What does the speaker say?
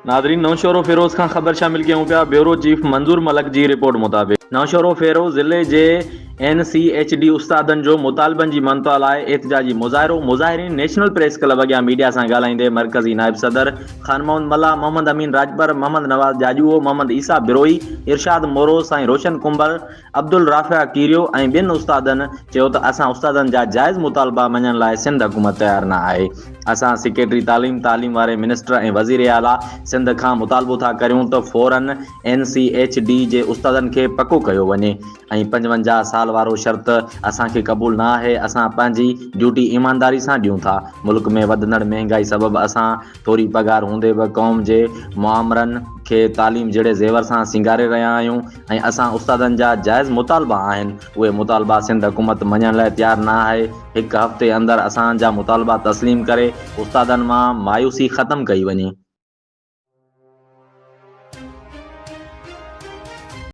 ناظرين نوشهروفيروز کان خبر شامل ڪيون پيا بيورو چيف منظور ملڪ جي رپورٽ مطابق نوشهروفيروز ضلعي جي اين سي ايڇ ڊي استادن جو مطالبن جي مڃتا لاء احتجاجي مظاهرو، مظاهرين نيشنل پريس ڪلب اڳيان ميڊيا سان ڳالهائيندي مرڪزي نائب صدر خان محمد ملاح، محمد امين راڄپر، محمد نواز جاجوئو، محمد عيسيٰ بروهي، ارشاد مورو، سائين روشن ڪنڀر، عبدالرافع ڪيريو ۽ ٻين استادن چيو ته اسان استادن جا جائز مطالبا مڃڻ لاء سنڌ حڪومت تيار نه آهي، اسان سيڪريٽري تعليم، تعليم واري منسٽر ۽ وزير اعليٰ سنڌ کان مطالبو ٿا ڪريون ته فورن اين سي ايڇ ڊي جي استادن کي پڪو ڪيو وڃي ۽ 55 سال وارو شرط اسان کي قبول نه آهي، اسان پنهنجي ڊيوٽي ايمانداري سان ڏيون ٿا، ملڪ ۾ وڌندڙ مهنگائي سبب اسان ٿوري پگهار هوندي به قوم جي معامرن کي تعليم جهڙي زيور سان سينگاري رهيا آهيون ۽ اسان استادن جا جائز مطالبا آهن اهي مطالبا سنڌ حڪومت مڃڻ لاء تيار نه آهي هڪ هفتي اندر اسان جا مطالبا تسليم ڪري استادن مان مايوسي ختم ڪئي وڃي.